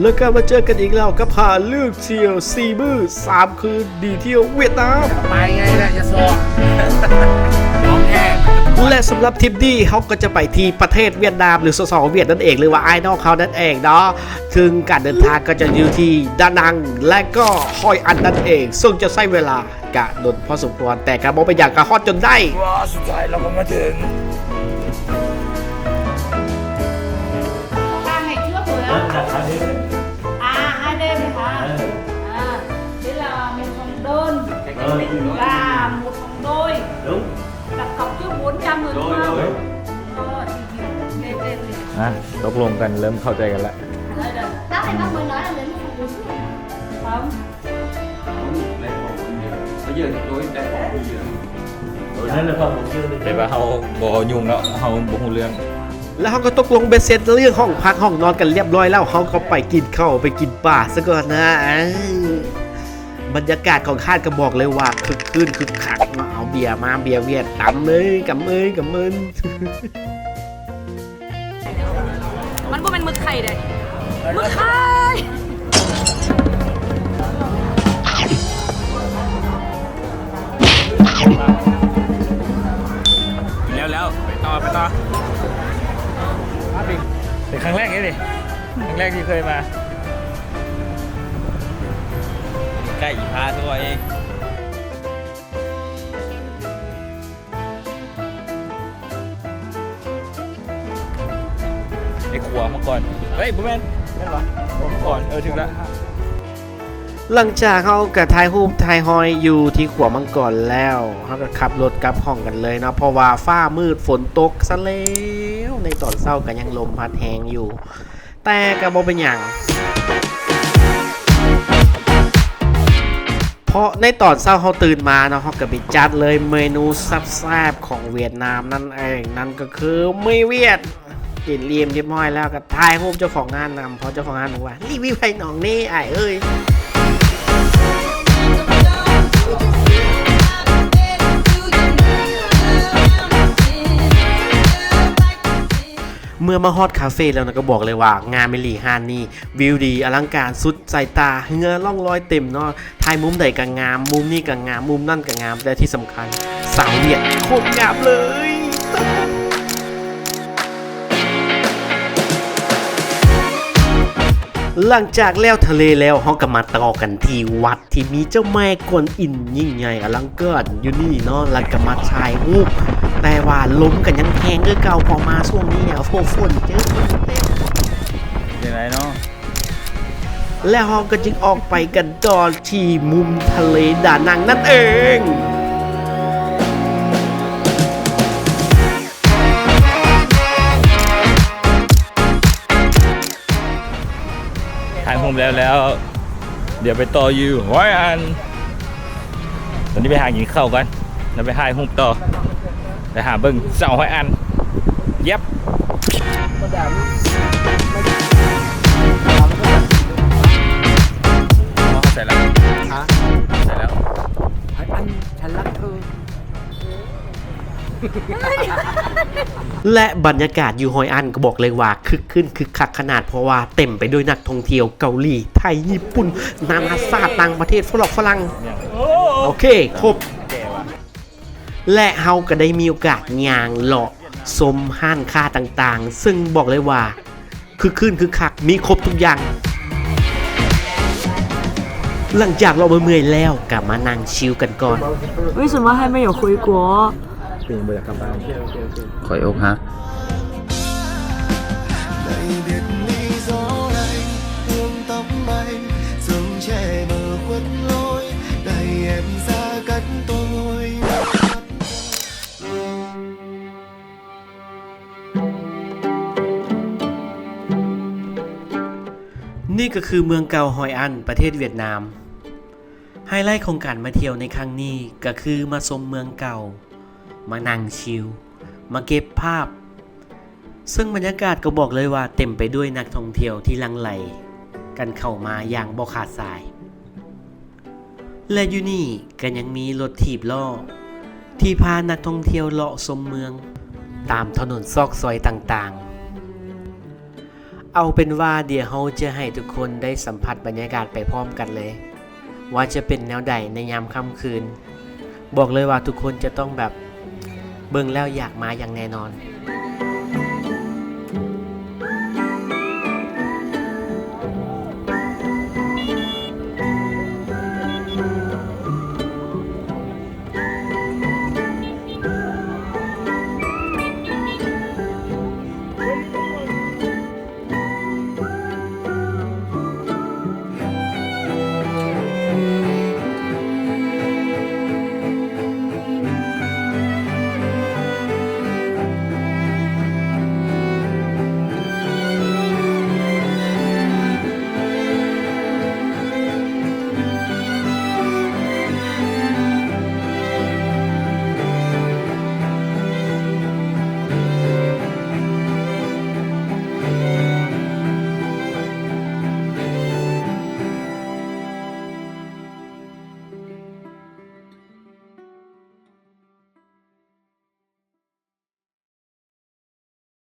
ແລ້ວກໍມາເຈີກັນອີກແລ້ວກັບຫ້າເລື່ອງທ່ຽວ ສີ່ມື້ສາມຄືນ ດີທ່ຽວຫວຽດນາມ ໄປໄງແຫຼະ ຢ່າຊອກ ຂອງແທ້ ແລະ ສຳລັບທຣິບນີ້ ເຮົາກໍຈະໄປທີ່ປະເທດຫວຽດນາມ ຫຼື ສສ ຫວຽດນັ້ນເອງ ຫຼືວ່າອ້າຍນ້ອງເຮົານັ້ນເອງເນາະ. ເຊິ່ງການເດີນທາງກໍຈະຢູ່ທີ່ດານັງ ແລະ ກໍຮອຍອັນນັ້ນເອງ ເຊິ່ງຈະໃຊ້ເວລາ ກະດົນພໍສົມຄວນ ແຕ່ກະບໍ່ເປັນຫຍັງ ກະຮອດຈົນໄດ້. ວ້າ ສຸດທ້າຍເຮົາກໍມາເຖິງ. ອ່ະ ຕົກລົງກັນ ເລີ່ມເຂົ້າໃຈກັນລະ. ແປວ່າເຮົາບໍ່ຫຍຸ້ງເນາະ ເຮົາບໍ່ຮູ້ເລື່ອງ. ແລ້ວເຮົາກໍຕົກລົງເບັດເສັດເລື່ອງຫ້ອງພັກຫ້ອງນອນກັນລຽບລ້ອຍແລ້ວ ເຮົາກໍໄປກິນເຂົ້າໄປກິນປາຊະກ່ອນນະ. ບັນຍາກາດຂອງຮ້ານກໍບອກເລີຍວ່າຄຶກຄື້ນຄຶກຄັກເນາະ. ເອົາເບຍມາ ເບຍຫວຽດ ຕຳເລີຍ ກຳເອີຍ ກຳເອີຍ. ມັນບໍ່ແມ່ນໝຶກໄຂ່ເດ້ ໝຶກໄຂ່. ແລ້ວໆ ໄປຕໍ່ ໄປຕໍ່. ເປັນຄັ້ງແລກເດ້ ຄັ້ງແລກທີ່ເຄີຍມາ. ໃກ້ອີພາຕົວເອງ. ໄອ້ຂົວມັງກອນ ເອີຍ ບໍ່ແມ່ນ ແມ່ນຫວາ? ຂົວມັງກອນ ເອີ ຖືກລະ. ຫຼັງຈາກເຮົາກະຖ່າຍຮູບຖ່າຍຮອຍຢູ່ທີ່ຂົວມັງກອນແລ້ວ ເຮົາກະຂັບລົດກັບຫ້ອງກັນເລີຍເນາະ ເພາະວ່າຟ້າມືດຝົນຕົກຊະແລ້ວ. ໃນຕອນເຊົ້າກະຍັງລົມພັດແຮງຢູ່ ແຕ່ກະບໍ່ເປັນຫຍັງ ເພາະໃນຕອນເຊົ້າເຮົາຕື່ນມາເນາະ ເຮົາກະໄປຈັດເລີຍເມນູແຊບໆຂອງຫວຽດນາມນັ້ນເອງ ນັ້ນກໍຄືໝີ່ຫວຽດ. ກິນອີ່ມລຽບຮ້ອຍແລ້ວກະຖ່າຍຮູບເຈົ້າຂອງຮ້ານນຳ ເພາະເຈົ້າຂອງຮ້ານບອກວ່າ ຣີວິວໃຫ້ນ້ອງແດ່ອ້າຍເອີຍ. ເມື່ອມາຮອດຄາເຟແລ້ວນະ ກໍບອກເລີຍວ່າງາມອີ່ຫຼີຮ້ານນີ້ ວິວດີ ອະລັງການສຸດສາຍຕາ ເຮືອລ່ອງລອຍເຕັມເນາະ. ຖ່າຍມຸມໃດກະງາມ ມຸມນີ້ກະງາມ ມຸມນັ້ນກະງາມ ແລະ ທີ່ສຳຄັນ ສາວຫວຽດໂຄດງາມເລີຍ. ຫຼັງຈາກແລ້ວທະເລແລ້ວ ເຮົາກະມາຕໍ່ກັນທີ່ວັດ ທີ່ມີເຈົ້າແມ່ກວນອິມຍິ່ງໃຫຍ່ອະລັງການຢູ່ນີ້ເນາະ ແລ້ວກະມາຖ່າຍຮູບ ແຕ່ວ່າລົມກະຍັງແຮງຄືເກົ່າ ເພາະມາຊ່ວງນີ້ແລ້ວ ໂອ້ ຝົນເຈີຝົນເຕັມ ຈັ່ງໃດເນາະ. ແລ້ວເຮົາກະຈຶ່ງອອກໄປກັນຕໍ່ທີ່ມຸມທະເລດານັງນັ້ນເອງ. ຖ່າຍຮູບແລ້ວແລ້ວ ດຽວໄປຕໍ່ຢູ່ຮອຍອັນ. ຕອນນີ້ໄປຫາກິນເຂົ້າກ່ອນ ແລ້ວໄປຖ່າຍຮູບຕໍ່ ໄປຫາເບິ່ງສາວຮອຍອັນ. ເຢັບ ເຂົ້າໃສ່ແລ້ວ ຮະ ໃສ່ແລ້ວ ຮອຍອັນ ແລະ ບັນຍາກາດຢູ່ຮອຍອັນກໍບອກເລີຍວ່າຄຶກຄື້ນຄຶກຄັກຂະໜາດ ເພາະວ່າເຕັມໄປດ້ວຍນັກທ່ອງທ່ຽວເກົາຫຼີ ໄທ ຍີ່ປຸ່ນ ນານາຊາດ ຕ່າງປະເທດ ຝຣັ່ງ ຝຣັ່ງ. ໂອເຄ ຄົບ ແລະ ເຮົາກໍໄດ້ມີໂອກາດຍ່າງເລາະຊົມຮ້ານຄ້າຕ່າງໆ ເຊິ່ງບອກເລີຍວ່າ ຄຶກຄື້ນຄຶກຄັກ ມີຄົບທຸກຢ່າງ. ຫຼັງຈາກເລາະເມື່ອຍໆແລ້ວ ກະມານັ່ງຊິວກັນກ່ອນ. 为什么还没有回国？ ເປັນຫຍັງບໍ່ຢາກກັບບ້ານ? ຂ້ອຍອົກຫັກ. ນີ້ກໍຄືເມືອງເກົ່າຮອຍອັນ ປະເທດຫວຽດນາມ. ໄຮໄລຂອງການມາທ່ຽວໃນຄັ້ງນີ້ກໍຄືມາຊົມເມືອງເກົ່າ, ມານັ່ງຊິວ, ມາເກັບພາບ, ເຊິ່ງບັນຍາກາດກໍບອກເລີຍວ່າເຕັມໄປດ້ວຍນັກທ່ອງທ່ຽວທີ່ຫຼັ່ງໄຫຼກັນເຂົ້າມາຢ່າງບໍ່ຂາດສາຍ. ແລະ ຢູ່ນີ້ກໍຍັງມີລົດຖີບລໍ້ທີ່ພານັກທ່ອງທ່ຽວເລາະຊົມເມືອງຕາມຖະໜົນຊອກຊອຍຕ່າງໆ. ເອົາເປັນວ່າດຽວເຮົາຈະໃຫ້ທຸກຄົນໄດ້ສຳຜັດບັນຍາກາດໄປພ້ອມກັນເລີຍ ວ່າຈະເປັນແນວໃດໃນຍາມຄ່ຳຄືນ. ບອກເລີຍວ່າທຸກຄົນຈະຕ້ອງແບບເບິ່ງແລ້ວຢາກມາຢ່າງແນ່ນອນ.